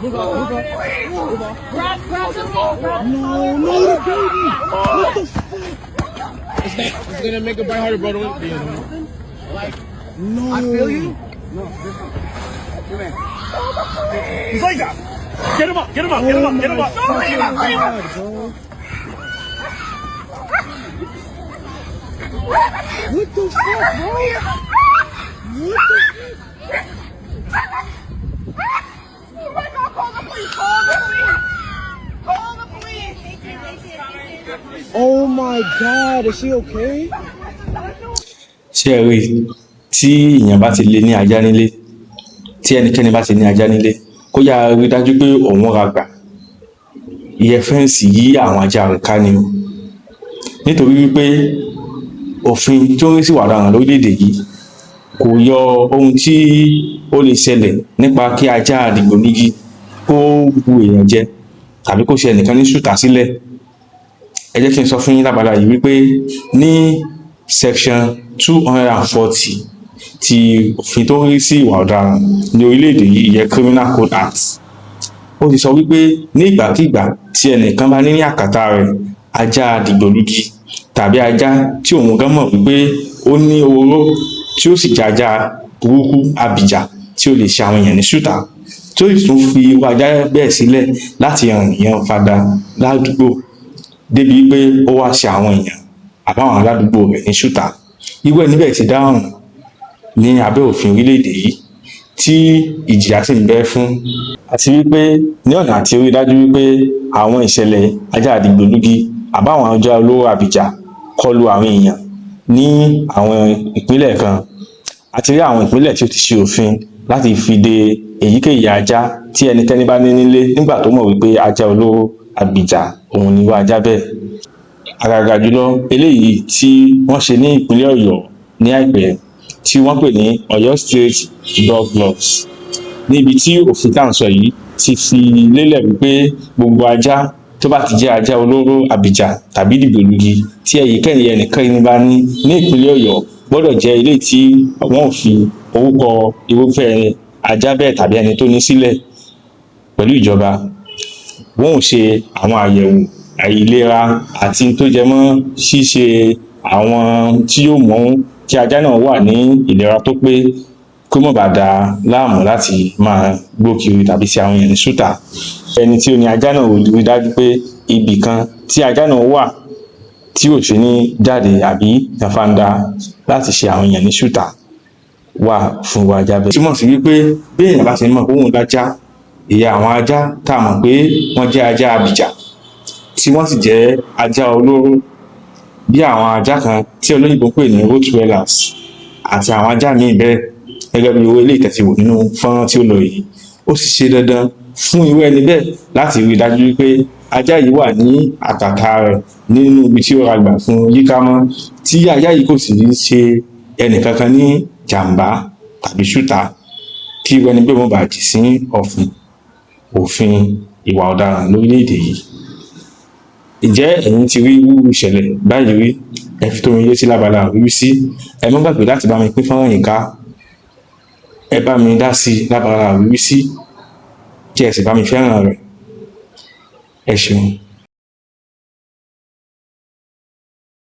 Move up, move up, move up. Grab, grab the grab. No, no, the baby. What the fuck? It's gonna make it bite harder, bro. Don't be Like, No. I feel you. No, this one. Come here. He's like that. Get him up. Get him up. Get him up. Get him up. Oh my God, bro. What the fuck, bro? What the Oh my God, call the police, call the police. Call the police. Oh my God, is she okay? Ṣé ẹ rí i, tí èèyàn bá ti lè ní ajá nílé, tí ẹnikẹ́ni bá ti ní ajá nílé, kó yáa rí dájú pé òun ragbà ìyẹn fence yí àwọn ajá rẹ̀ ká ni o, nítorí wípé òfin tó ń rí sí ìwà ọ̀daràn lórílẹ̀-èdè yìí kò yọ ohun tí ó lè ṣẹlẹ̀ nípa kí ajá dìgbòlugi kó bu èèyàn jẹ tàbí kó ṣe ẹnìkan ní ṣùtá sílẹ̀. Ẹ jẹ́ kí n sọ fún yín lábala yìí wípé ní section 240 ti òfin tó ń rí sí ìwà ọ̀daràn ní orílẹ̀-èdè yìí, ìyẹn Criminal Code Act, ó ti sọ wípé ní ìgbàkigbà tí ẹnìkan bá ní ní àkàtà rẹ̀ ajá dìgbòlugi tàbí ajá tí òun gan mọ̀ wípé ó ní oró, tí ó sì jẹ́ ajá burúkú abìjà tí ó lè ṣe àwọn èèyàn ní ṣùtá, tí ó sì tún fi irú ajá bẹ́ẹ̀ sílẹ̀ láti rìn yan fada ládùúgbò débi wípé ó wá ṣe àwọn èèyàn àbáwọn aládùúgbò rẹ̀ ní ṣùtá, irú ẹni bẹ́ẹ̀ ti dáràn ní abẹ́ òfin orílẹ̀-èdè yìí, tí ìjìyà sì ń bẹ fún. Àti wípé ní ọ̀nà àti rí dájú wípé àwọn ìṣẹ̀lẹ̀ ajá dìgbòlugi àbáwọn ajá olóró abìjà kọlu àwọn èèyàn ní àwọn ìpínlẹ̀ kan, àti rí àwọn ìpínlẹ̀ tí ó ti ṣe òfin láti fi de èyíkéyìí ajá tí ẹnikẹ́ni bá ní nílé nígbà tó mọ̀ wípé ajá olóró abìjà òun ni irú ajá bẹ́ẹ̀, àgàgà jùlọ eléyìí tí wọ́n ṣe ní ìpínlẹ̀ Ọ̀yọ́ ní àìpẹ́ tí wọ́n pè ní Ọ̀yọ́ State Dog Laws, níbi tí òfin tá à ń sọ yìí ti fi lélẹ̀ wípé gbogbo ajá tó bá ti jẹ́ ajá olóró abìjà tàbí dìgbòlugi tí èyíkéyìí ẹnikẹ́ni bá ní ní ìpínlẹ̀ Ọ̀yọ́ gbọ́dọ̀ jẹ́ eléyìí tí wọ́n ò fi orúkọ irúfẹ́ ajá bẹ́ẹ̀ tàbí ẹni tó ní sílẹ̀ pẹ̀lú ìjọba. Wọn ò ṣe àwọn àyẹ̀wò ìlera àti tó jẹ mọ́ ṣíṣe àwọn tí yóò mú kí ajá náà wà ní ìlera tó pé, kó má bàa dà á láàmú láti máa gbó kiri tàbí ṣe àwọn èèyàn ní ṣùtá. Ẹni tí ó ní ajá náà ò rí dájú pé ibì kan tí ajá náà wà tí ò ṣe ní jáde àbí yanfanda láti ṣe àwọn èèyàn ní ṣùtá wà fún irú ajá bẹ́ẹ̀. Túmọ̀ sí wípé bí èèyàn bá ṣe mọ̀ pé òun lájá, ìyẹn àwọn ajá tá a mọ̀ pé wọ́n jẹ́ ajá abìjà tí wọ́n sì jẹ́ ajá olóró, bí àwọn ajá kan tí olóyìnbó ń pè ní Rottweilers àti àwọn ajá míì bẹ́ẹ̀, gẹ́gẹ́ bí irú eléyìí tẹ́ ti wò nínú fọ́nrán tí ó lọ yìí, ó sì ṣe dandan fún irú ẹni bẹ́ẹ̀ láti rí i dájú wípé ajá yìí wà ní àkàtà rẹ̀ nínú ibi tí ó ragbà fún yíká mọ́, tí ajá yìí kò sì ní ṣe ẹnìkankan ní jàǹbá tàbí ṣùtá, kí irú ẹni bẹ́ẹ̀ má bàa jì sí ọ̀fìn òfin ìwà ọ̀daràn lórílẹ̀-èdè yìí. Ǹjẹ́ ẹ̀yin ti rí irú ìṣẹ̀lẹ̀ báyìí rí? Ẹ fi tó mi létí lábala àríwísí. Ẹ má gbàgbé láti bá mi pín fọ́nrán yìí ká. Ẹ bá mi dá sí i lábala àríwísí, kí ẹ sì bá mi fẹ́ràn rẹ̀. Ẹ ṣeun.